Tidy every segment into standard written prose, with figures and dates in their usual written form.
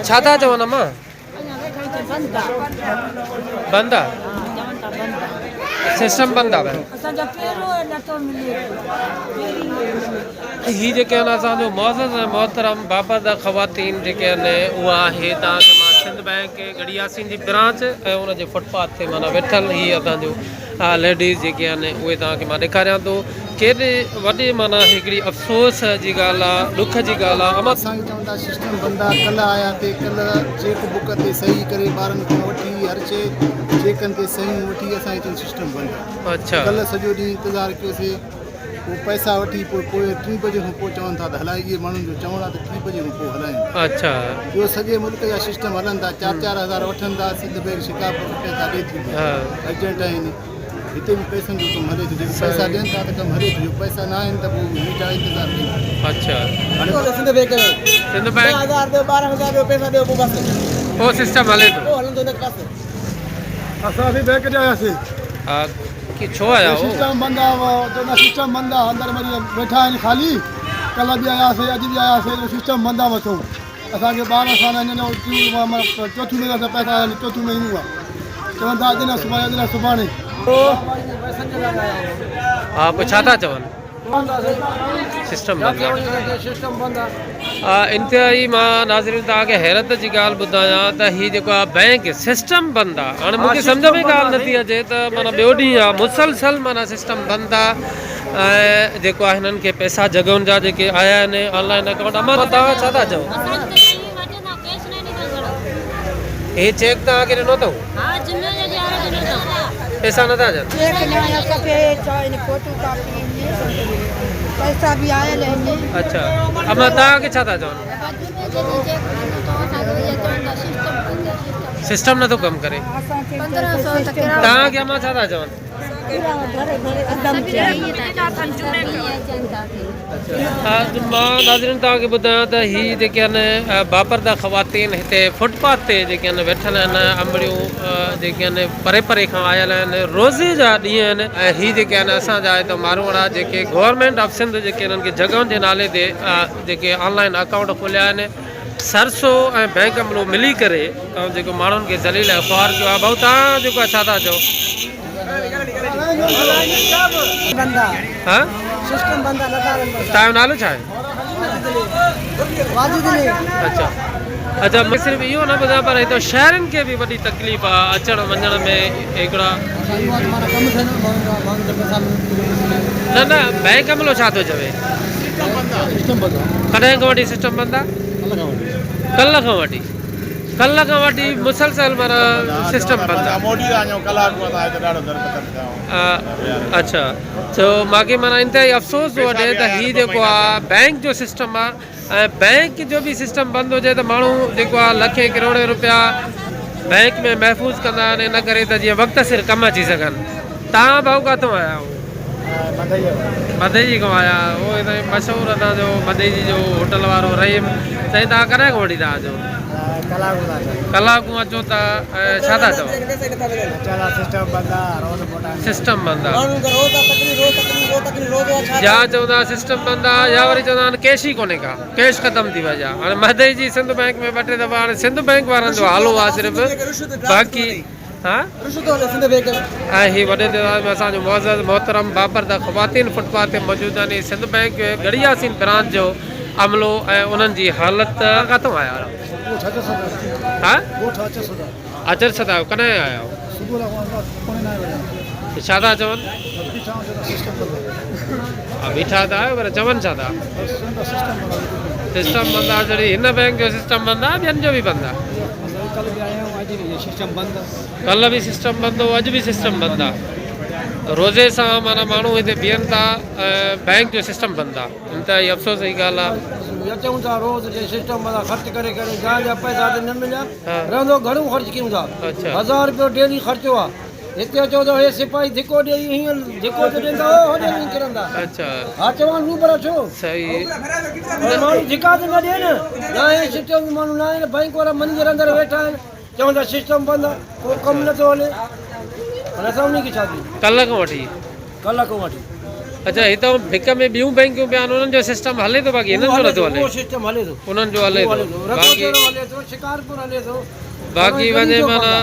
ڇا ٿا چون امان؟ بند آ سسٽم بند آ هي جيڪي آهن اسان جو معزز ۽ محترم باپرده خواتين جيڪي آهن اها آهي توهان کي مان سنڌ بئنڪ ڳڙهي ياسين جي برانچ ۽ ان جي فٽ پاٿ تي معنيٰ ويٺل هي اسان جو ليڊيز جيڪي آهن اهي توهان کي مان ڏيکاريان ٿو ڪيڏي وڏي معنيٰ هڪڙي افسوس جي ڳالهه آ ڏک جي ڳالهه آ امان. اسان کي چون ٿا سسٽم بند آ ڪلهه آيا تي ڪلهه چيڪ بڪ تي صحيح ڪري ٻارن کان وٺي هر شي چيڪن تي صحيحون وٺي اسان کي چون سسٽم بند آ اڇا ڪلهه سڄو ڏينهن انتظار ڪيوسي پوء پئسا وٺي پوء پوء ٽين بجي کان پوء چون ٿا ته هلائي اهي ماڻهن جو چوڻ آ ته ٽين بجي کان پوء هلايون ٿا اڇا جو سڄي ملڪ جا سسٽم هلن ٿا چار چار هزار وٺن ٿا سنڌ بينڪ شڪارپور پئسا ڏي ٿي ها ارجنٽ آهن هتي به پئسن جو ڪم هلي ٿو جيڪي پئسا ڏين ٿا ته ڪم هلي ٿو جو پئسا نه آهن ته پوء ويٺا انتظار ڪن. اڇا سنڌ بينڪ ۾ سنڌ بينڪ 10000 ڏيو 12000 ڏيو پئسا ڏيو پوء بس پوء سسٽم هلي ٿو پوء هلندو نه بس. اسان به بينڪ تي آياسين. ها ڪي ڇو آيا هو. سسٽم بند آ چوندا سسٽم بند آ اندر وري ويٺا آهن خالي ڪلهه به آياسين اڄ به آياسين سسٽم بند آ وٺو. اسان کي 12 سال آهن اڃا ٽيون چوٿون مهينو اسان پئسا آيا آهن چوٿون مهينو آهي چون ٿا اڄ نه سڀاڻي اڄ نه سڀاڻي. ها پوء ڇا ٿا چون؟ سسٽم بند آ. انتهائي مان ناظرين توهان کي حيرت جي ڳالهه ٻڌايان ته هي جيڪو آ بئنڪ سسٽم بند آ هاڻي مونکي سمجهه ۾ ڳالهه نٿي اچي ته معنيٰ ٻيو ڏينهن آ مسلسل معنيٰ سسٽم بند آ ۽ جيڪو آهي هنن کي پئسا جڳهن جا جيڪي آيا آهن آن لائن اڪائونٽ امان توهان ڇا ٿا چئو هي چيڪ توهان کي ڏنو اٿئون پئسا نٿا اچن اڇا امان توهان کي ڇا ٿا چون سسٽم نٿو ڪم ڪري توهان کي امان ڇا ٿا چون مان ناظرين توهان کي ٻڌايان ته هي جيڪي آهن باپرده خواتين هتي فٽ پاٿ تي جيڪي آهن ويٺل آهن امڙيون جيڪي آهن پري پري کان آيل آهن روزي جا ڏينهن آهن ۽ هي جيڪي آهن اسان جا هتي ماروئڙا جيڪي گورنمينٽ آف سنڌ جيڪي هنن کي جڳهن جي نالي تي جيڪي آن لائن اڪائونٽ کوليا آهن سرسو ۽ بئنڪ عملو ملي ڪري جيڪو ماڻهن کي ذليل ۽ خوار ڪيو آهي ڀائو توهان جيڪو آهي ڇا ٿا چئو توهان جو نالو ڇا آهي؟ اڇا اڇا مون صرف اهو نه ٻڌايو پر هتي شهرين کي به وڏي تڪليف آهي اچڻ وڃڻ ۾ هڪڙا نه نه بئنڪ عملو ڇا ٿو چوي ڪڏهن کان وٺي سسٽم بند آهي ڪلهه کان وٺي ڪلهه کان وٺي مسلسل معنيٰ سسٽم بند آ. اڇا سو ماکي معنيٰ انتهائي افسوس ٿو اڏي ته هي جيڪو آ بئنڪ جو سسٽم آ ۽ بئنڪ جو به سسٽم بند هجي ته ماڻهو جيڪو آ لکين ڪروڙين روپيا بئنڪ ۾ محفوظ ڪندا آهن ان ڪري ته جيئن وقت سر ڪم اچي سگهن. تان ڀائو ڪاٿو آيا آهيو؟ مدئجي کان آيا آهيو هو مشهور اسان جو مدئجي جو هوٽل وارو رحيم سائين تان ڪڏهن کان وٺي ٿا اچو؟ ڪلاڪ کان اچو ٿا ۽ ڇا ٿا چئو؟ سسٽم بند آ يا چوندا سسٽم بند آ يا وري چوندا آهن ڪيش ئي ڪونهي ڪا ڪيش ختم ٿي وئي آ هاڻي مدئجي سنڌ بئنڪ ۾ ٻه ٽي دفعا هاڻي سنڌ بئنڪ وارن جو حالو آ صرف باقي ۽ هي وڏي تعداد ۾ اسان جو معزز محترم باپرده خواتين فٽ پاٿ تي موجود آهن هي سنڌ بئنڪ ڳڙهي ياسين برانچ جو عملو ۽ انهن جي حالت. ڪاٿون آيا آهيو؟ اچر سدا ڪڏهن آيا آهيو؟ ڇا ٿا چون؟ بيٺا ته آهيو پر چون ڇا ٿا؟ سسٽم بند آهي جڏهن هن بئنڪ جو سسٽم بند آهي ٻين جو به بند آهي. ڪلهه به سسٽم بند هو اڄ به سسٽم بند آ روزي سان معنيٰ ماڻهو هتي بيهن ٿا ۽ بئنڪ جو سسٽم بند آ انتهائي افسوس جي ڳالهه آ. اچون ٿا روز جي سسٽم بند آ خرچ ڪري ڪري جان جا پئسا ته نه مليا رهندو گهڻو خرچ ڪيون ٿا هزار رپيو ڊيلي خرچو آ هتي اچو ته هي سپاهي ڌڪو ڏيئي هيئن ڌڪو ته ڏيندا هو هوڏي وڃي ڪرندا. ها چوان روبرا ڇو؟ پر ماڻهو ڌڪا ته نه ڏين نه هي سسٽم ۾ ماڻهو نه آهن بئنڪ وارا منيجر اندر ويٺا آهن چون ٿا سسٽم بند آهي ڪو ڪم نه ٿو هلي پر اسان انهي کي ڇا ڪيون. ڪلهه کان وٺي. ڪلهه کان وٺي. اڇا هتان ڀڪ ۾ ٻيون بينڪون به آهن انهن جو سسٽم هلي ٿو باقي هنن جو نٿو هلي. اهو سسٽم هلي ٿو. انهن جو هلي ٿو. باقي هلي ٿو شڪارپور هلي ٿو. باقي وڃي معنيٰ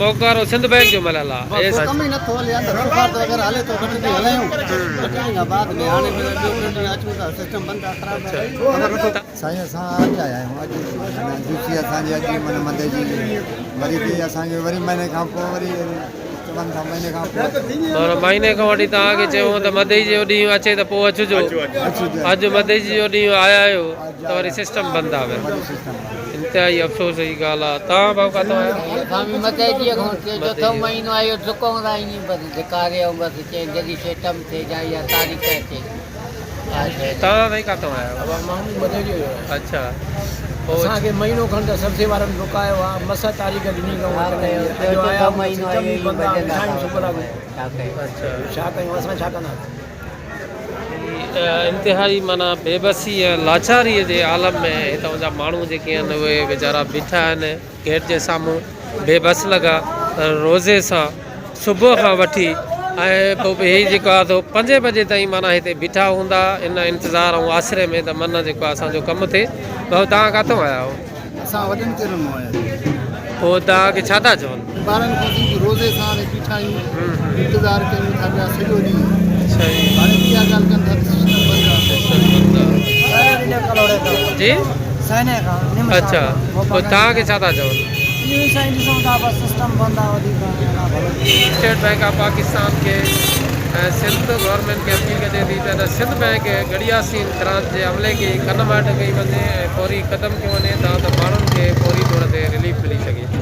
موڪارو سنڌ بينڪ جو مليل آهي. ڪم ئي نٿو هلي اندر سفارت وغيره هلي ٿو ٻه ٽي ڏينهن هلايون ٻه ٽي ڏينهن کان بعد ۾ هاڻي ٻيو ٽيون ڏينهن اچون ٿا سسٽم بند آهي خراب آهي. سائين اسان اڄ آيا آهيون اڄ ڊيوٽي اسان جي اڄ معنيٰ مندي جي وري به اسان کي وري مهيني کان پوء وري چون ٿا مهيني کان پوء معنيٰ مهيني کان وٺي توهان کي چيو ته مدئي جو ڏينهن اچي ته پوء اچجو اڄ مدئي جو ڏينهن آيا آهيو ته وري سسٽم بند آهي انتهائي افسوس جي ڳالهه آهي توهان ڀائو ڪاٿو آيا اسان به مدئي جي کان چوٿون مهينو آيو ڊڪون ٿا ائين بس ڌڪاري ۽ بس چئين جڏهن سيٽم ٿئي جا اها تاريخ اچي توهان سائين ڪاٿو آيا آهيو؟ بابا مان به مدئي جو آهيان. اڇا پوء اسان کي مهينو کن ته سبزي وارن رڪايو آ مس تاريخ ڏني اٿئون اچڻ جي اڄ آيا آهيون سسٽم ئي بند آ ويٺا آهيون صبح لاڳو ڇا ڪيون اسان ڇا ڪنداسين. انتهائي معنيٰ بيبسي ۽ لاچاري جي عالم ۾ هتان جا ماڻهو جيڪي آهن اهي ويچارا بيٺا آهن گيٽ جي سامهون بي بس لڳا روزي سان صبح کان وٺي ۽ پوء به هي جيڪو آهي سو پنجين بجي تائين معنيٰ هتي بيٺا هوندا ان انتظار ۽ آسري ۾ ته من جيڪو آهي اسان جو ڪم ٿئي. ڀائو توهان ڪاٿو آيا آهيو؟ اسان وڏن تيرن مان آيا آهيون. پوء توهان کي ڇا ٿا چون؟ ٻارن کان اسين به روزي سان هاڻي بيٺا آهيون انتظار ڪيون ٿا پيا سڄو ڏينهن. اڇا جي. هاڻي به اها ڳالهه ڪن ٿا ته سسٽم بند آهي. سسٽم بند آهي. جي اڇا پوء توهان کي ڇا ٿا چون؟ اسٽيٽ بئنڪ آف پاڪستان کي ۽ سنڌ گورنمينٽ کي اپيل ڪجي ٿي ته سنڌ بئنڪ ڳڙهياسين برانچ جي عملي کي ڪن ماٽ ڪئي وڃي ۽ فوري قدم کنيو وڃي تان ته ماڻهن کي فوري طور تي رليف ملي سگهي.